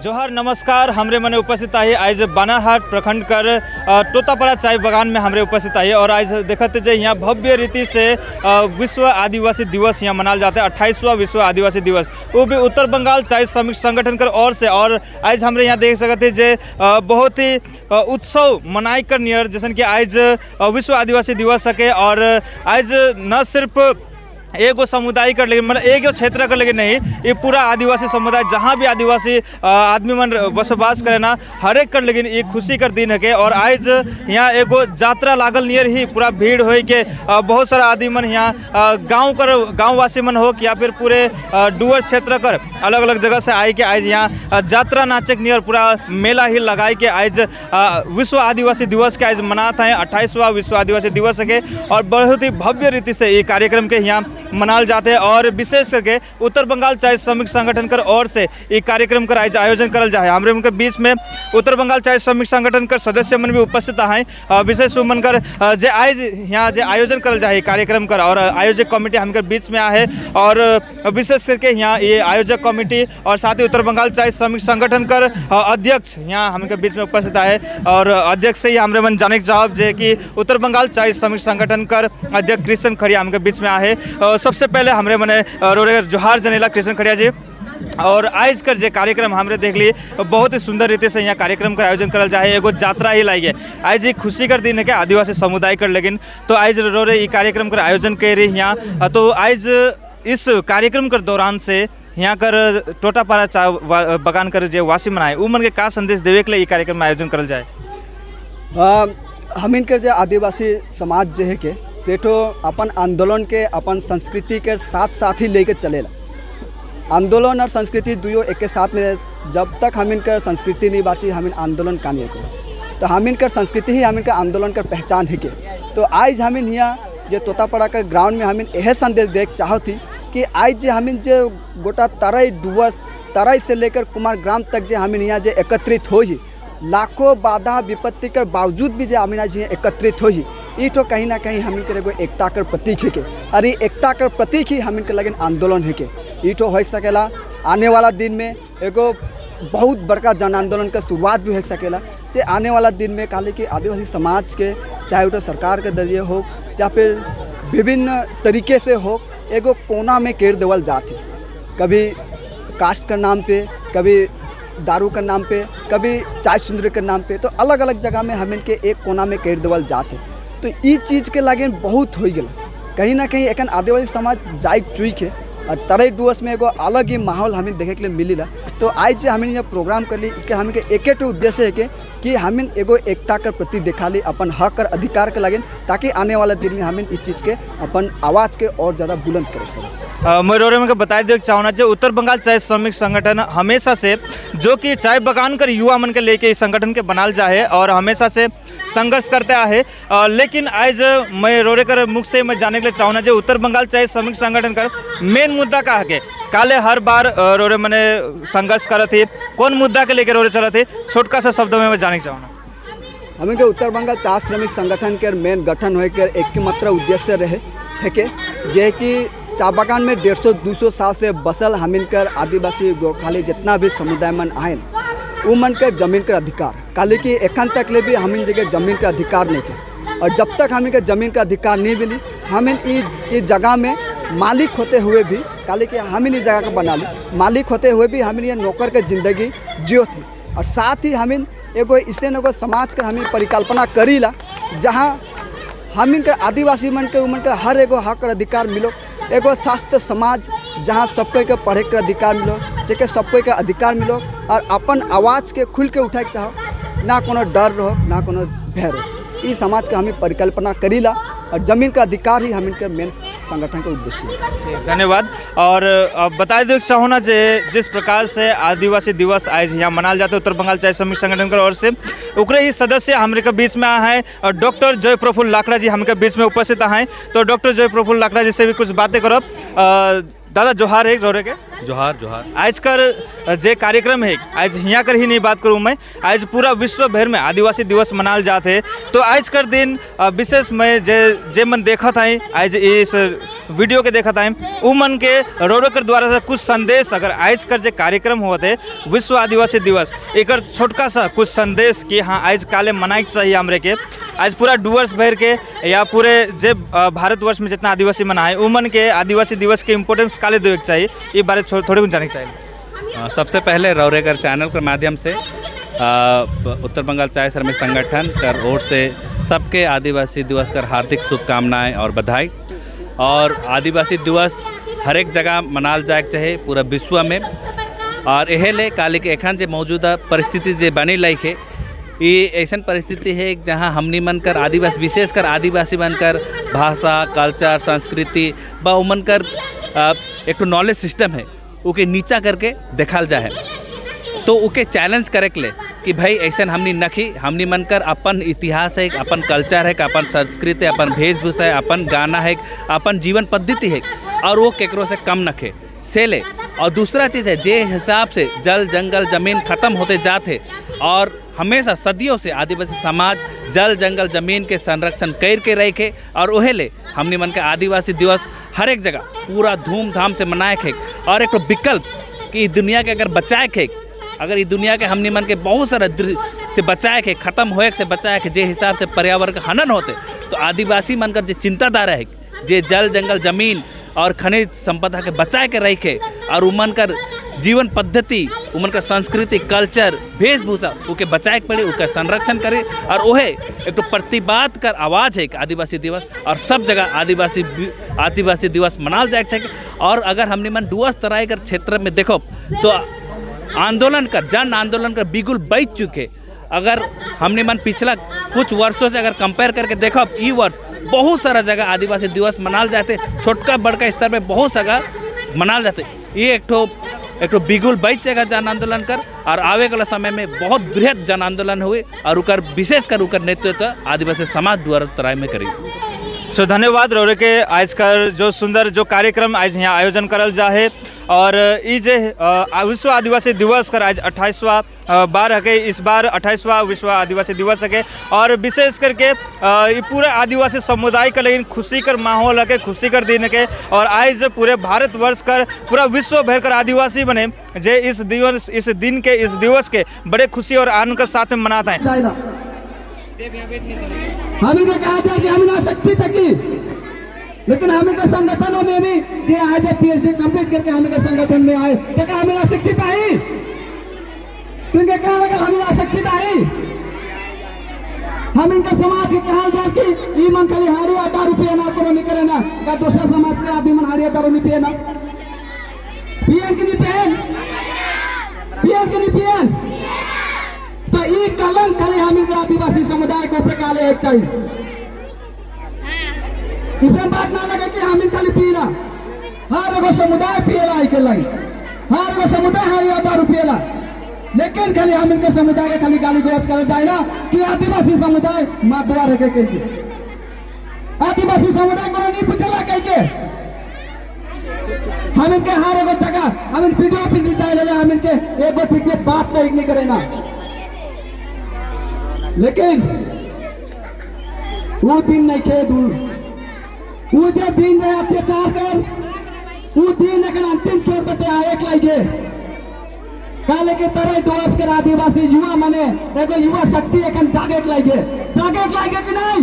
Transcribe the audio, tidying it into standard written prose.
जोहार, नमस्कार। हमरे मने उपस्थित आई आज बानाहाट प्रखंड कर तोतापारा चाय बागान में हमरे उपस्थित आई और आज देखते जे यहाँ भव्य रीति से विश्व आदिवासी दिवस यहाँ मनाल जाता है। 28वां विश्व आदिवासी दिवस, वो भी उत्तर बंगाल चाय श्रमिक संगठन कर ओर से। और आज हमरे यहाँ देख सकते जे बहुत ही उत्सव मनाई कर नियर जैसन कि आज विश्व आदिवासी दिवस सके। और आज न सिर्फ एगो समुदाय कर लेकिन, मतलब एगो क्षेत्र कर लेकिन नहीं, ये पूरा आदिवासी समुदाय, जहाँ भी आदिवासी आदमी मन बसोबास करे ना, हरेक कर लेकिन ये खुशी कर दिन है के। और आज यहाँ एगो यात्रा लागल नियर ही पूरा भीड़ होई के बहुत सारा आदमी मन यहाँ गांव कर, गांववासी मन हो या फिर पूरे डुअर्स क्षेत्र कर अलग अलग जगह से आए के आज यहाँ यात्रा नाचे नियर पूरा मेला ही लगाई के आज विश्व आदिवासी दिवस के आज मनाते हैं, 28वां विश्व आदिवासी दिवस के। और बहुत ही भव्य रीति से ये कार्यक्रम के यहाँ मनाल जाते हैं और विशेष करके उत्तर बंगाल चाय श्रमिक संगठन कर ओर से ये कार्यक्रम कर आज आयोजन करल जाए। हमारे उनके बीच में उत्तर बंगाल चाय श्रमिक संगठन कर सदस्य मन भी उपस्थित हैं। विशेष मन कर जे आज यहाँ जे आयोजन करल जाए कार्यक्रम कर और आयोजक कमेटी हमके बीच में आए और विशेष करके यहाँ ये आयोजक कमेटी और साथ ही उत्तर बंगाल चाय श्रमिक संगठन कर अध्यक्ष यहाँ हमके बीच में उपस्थित आए। और अध्यक्ष से ही हमरे मन जाने के चाहब जे कि उत्तर बंगाल चाय श्रमिक संगठन कर अध्यक्ष कृष्ण खड़िया हमके बीच में आए। सबसे पहले हमरे मने रोरे जोहार जनेला कृष्ण खड़िया जी। और आज कर जे कार्यक्रम हमरे देख ली, बहुत ही सुंदर रीति से यहाँ कार्यक्रम का आयोजन करल जाए, एगो यात्रा ही लाई। आज एक खुशी कर दिन है के आदिवासी समुदाय कर लेकिन, तो आज रोरे ई कार्यक्रम कर आयोजन कर रही यहाँ, तो आज इस कार्यक्रम कर दौरान से यहाँ कर टोटापाड़ा चा बगान कर जे वासी मनाए, उ मन के का संदेश देवे के लिए ई कार्यक्रम में आयोजन करल जाए? हमिन के जे आदिवासी समाज जे है के सेठो अपन आंदोलन के अपन संस्कृति के साथ साथ ही लेके चलेला। आंदोलन और संस्कृति दुयो एक के साथ में। जब तक हमिन के संस्कृति नहीं बाची, हमिन आंदोलन का नहीं करो। तो हमिन के संस्कृति ही हमिन के आंदोलन के पहचान है के। तो आज हमिन हिया जे तोतापड़ा के ग्राउंड में हमिन यह संदेश देख चाहती कि आज जे हमिन जे गोटा तराई डुअर्स, तराई से लेकर कुमार ग्राम तक जे हमिन यहाँ जे एकत्रित हो ही, लाखों बाधा विपत्ति के बावजूद भी जे हमिन आज यहाँ एकत्रित हो ही, ई तो कहीं ना कहीं हमिन के एगो एकता कर प्रतीक है के। और ये एकता कर प्रतीक ही हमिन के लगिन आंदोलन है के। ई तो हो सकेला आने वाला दिन में एगो बहुत बड़का जन आंदोलन के शुरुआत भी हो सकेला जे आने वाला दिन में काले कि आदिवासी समाज के, चाहे वो सरकार के जरिए हो या फिर विभिन्न तरीके से हो, एगो कोना में केर देवल जात है। कभी कास्ट के नाम पे, कभी दारू के नाम पे, कभी चाय सुंदर के नाम पे, तो अलग अलग जगह में हमिन के एक कोना में केर देवल जात है। तो ई चीज़ के लागे बहुत हो गया, कहीं ना कहीं एखन आदिवासी समाज जाग चुई है और तराई डुअर्स में एगो अलग ही माहौल हमें देखे के लिए मिलीला। तो आज जे हमें प्रोग्राम कर ली के हमें के एक उद्देश्य है कि हमें एगो एकता कर प्रति दिखा ली अपन हक और अधिकार के लगे, ताकि आने वाला दिन में हमें इस चीज़ के अपन आवाज़ के और ज़्यादा बुलंद करे सकें। मैं रोरे में बता दे चाहना जो उत्तर बंगाल चाय श्रमिक संगठन हमेशा से जो कि चाय बगान कर युवा मन के लेके इस संगठन के बनाल जाए और हमेशा से संघर्ष करते आए। लेकिन आज मैं रोरे कर मुख से मैं जाने के लिए चाहना जो उत्तर बंगाल चाय श्रमिक संगठन कर मेन मुद्दा का है के काले हर बार रोरे मने संघर्ष करत थी, कौन मुद्दा के लेकर रोरे चलत थी, छोटका सा शब्दों में मैं जाने के चाहना। हमें के उत्तर बंगाल चाय श्रमिक संगठन के मेन गठन होए के एक मात्र उद्देश्य रहे है के जे कि चा बागान में 150 200 साल से बसल हमिन कर आदिवासी, गोरखाली जितना भी समुदाय मन आए, वो मन के जमीन के अधिकार। काले कि एखन तक ले भी हमिन जगह जमीन के अधिकार नहीं थे और जब तक हमें के जमीन का अधिकार नहीं मिली, हमें ई जगह में मालिक होते हुए भी, काले कि हमें इस जगह का बना ली, मालिक होते हुए भी हमें ये नौकर के ज़िंदगी जियो थी। और साथ ही हमें एगो इसलिए एगो समाज कर हमें परिकल्पना करीला जहाँ हमिन के आदिवासी मन के उमन के हर एगो हक और अधिकार मिलो, एगो स्वस्थ समाज जहाँ सबके के पढ़े के अधिकार मिलो, जेके सबके के अधिकार मिलो और अपन आवाज़ के खुल के उठाए के चाहो, ना कोनो डर रहो, ना कोनो भय रहो। ई समाज के हमें परिकल्पना करीला और जमीन का अधिकार ही हमिन के मेन संगठन के उद्देश्य है। धन्यवाद। और बता दो चाहो ना जे जिस प्रकार से आदिवासी दिवस आज यहाँ मनाल जाता है उत्तर बंगाल चाय श्रमिक संगठन के ओर से, उकरे ही सदस्य हमरे के बीच में आए हैं और डॉक्टर जय प्रफुल्ल लाकड़ा जी हमके बीच में उपस्थित हैं। तो डॉक्टर जय प्रफुल्ल लाकड़ा जी से भी कुछ बातें करब। दादा, जोहार है रोरे के। जोहार जोहार। आज कर जे कार्यक्रम है, आज यहाँ कर ही नहीं बात करूँ मैं, आज पूरा विश्व भर में आदिवासी दिवस मनाल जाते है। तो आज कर दिन विशेष मैं जे जे मन देखत आई, आज इस वीडियो के देखत आई, उ मन के रोरो कर द्वारा से कुछ संदेश, अगर आज कर जे कार्यक्रम होते विश्व आदिवासी दिवस, एक छोटका सा कुछ संदेश कि हाँ, आज काले मनाए के चाहिए हमरे के, आज पूरा डुअर्स भर के या पूरे जे भारतवर्ष में जितना आदिवासी मनाए, उ मन के आदिवासी दिवस के इम्पोर्टेंस काले देवे के चाहिए, ये बारे थोड़े कुछ जाने के चाहिए। सबसे पहले रौरेकर चैनल के माध्यम से उत्तर बंगाल चाय श्रमिक संगठन कर ओर से सबके आदिवासी दिवस कर हार्दिक शुभकामनाएं और बधाई। और आदिवासी दिवस हर एक जगह मनाल जाए के चाहे पूरा विश्व में। और यह ले काली के एखन जे मौजूदा परिस्थिति जे बनी लाइक है, ये ऐसा परिस्थिति है जहाँ हमनी मन कर आदिवासी, विशेषकर आदिवासी बनकर भाषा, कल्चर, संस्कृति बा उमन कर एक तो नॉलेज सिस्टम है, ओके नीचा करके देखल जाए। तो ओके चैलेंज करे के ले कि भाई, ऐसा हमनी नखी, हमनी मन कर अपन इतिहास है, अपन कल्चर है, अपन संस्कृति है, अपन वेशभूषा है, अपन गाना है, अपन जीवन पद्धति है और वो केकरो से कम नखे से ले। और दूसरा चीज़ है, जे हिसाब से जल, जंगल, ज़मीन खत्म होते जाते और हमेशा सदियों से आदिवासी समाज जल, जंगल, जमीन के संरक्षण कर के रखे और वह ले हमने मन के आदिवासी दिवस हर एक जगह पूरा धूमधाम से मनाए के। और एक तो विकल्प कि दुनिया के अगर बचाए के, अगर ये दुनिया के हमने मन के बहुत सारा से बचाए के, खत्म होए से बचाए के, जे हिसाब से पर्यावरण के हनन होते, तो आदिवासी मन कर जो चिंताधारा है, जे जल, जंगल, जमीन और खनिज संपदा के बचाए के रखे और उमन कर जीवन पद्धति, उमन का संस्कृति, कल्चर, वेशभूषा ओके बचाए के पड़े, ओके संरक्षण करे। और ओहे एक तो प्रतिवाद कर आवाज़ है कि आदिवासी दिवस और सब जगह आदिवासी दिवस मनाल जाए के। और अगर हमने मन डुअर्स तराई कर क्षेत्र में देखो तो आंदोलन कर, जन आंदोलन कर बिगुल बज चुके। अगर हमने मन पिछला कुछ वर्षों से अगर कंपेयर करके देखो, ई वर्ष बहुत सारा जगह आदिवासी दिवस मनाल जाते, छोटका बड़का स्तर पे बहुत जगह मनाल जाते। ये एक ठो बिगुल बज जाएगा जन आंदोलन कर और आवे वाला समय में बहुत बृहद जन आंदोलन हुए और उकर विशेष कर उकर नेतृत्व आदिवासी समाज द्वारा तराई में करी। सो धन्यवाद रौरे के। आज कर जो सुंदर जो कार्यक्रम आज यहाँ आयोजन करल जा है और ई जे विश्व आदिवासी दिवस कर आज 28वां बार है, इस बार 28वां विश्व आदिवासी दिवस है और विशेष करके ये पूरा आदिवासी समुदाय का लेकिन खुशी कर माहौल है, खुशी कर दिन के। और आज पूरे भारतवर्ष कर, पूरा विश्व भर कर आदिवासी बने जे इस दिवस, इस दिन के, इस दिवस के बड़े खुशी और आनंद के साथ में मनाते हैं। चाइना हम इनके कहा जाए कि हम ना शक्ति तकी, लेकिन हम के संगठनों में भी जे आज पीएचडी कंप्लीट करके हम के संगठन में आए, देखा हम ना शिक्षित आई। तुमके कहा लगा हम ना शिक्षित आई। हम इनके समाज के कहा जाए कि ई मन खाली हारी और दारू पिए ना, कोनो नहीं करे ना का। दूसरा समाज के आदमी मन हारी दारू नहीं पिए ना, पियन कि नहीं पियन? पियन कि नहीं पियन? तो ई कलंक खाली हम इनके आदिवासी समुदाय को ऊपर काले एक चाहिए। इसमें बात ना लगे कि हम खाली पीला, हर एगो समुदाय पिएला आई के लगी, हर एगो समुदाय हर दारू पिएला, लेकिन खाली हम इनके समुदाय के खाली गाली गलौज करे जाए ना कि आदिवासी समुदाय माधवा रखे के। आदिवासी समुदाय को नहीं पूछला कह के। हम इनके हर एगो जगह, हम इन पीडीओ ऑफिस भी जाए ले, हम इनके एगो ठीक से बात नहीं नहीं करे ना। लेकिन वो दिन नहीं खे दूर, वो जे दिन रहे अत्याचार कर, वो दिन एखन अंतिम छोर बटे आए लागे। काले के तरह डुअर्स के आदिवासी युवा मने एगो युवा शक्ति एखन जागे लागे। जागे लागे कि नहीं?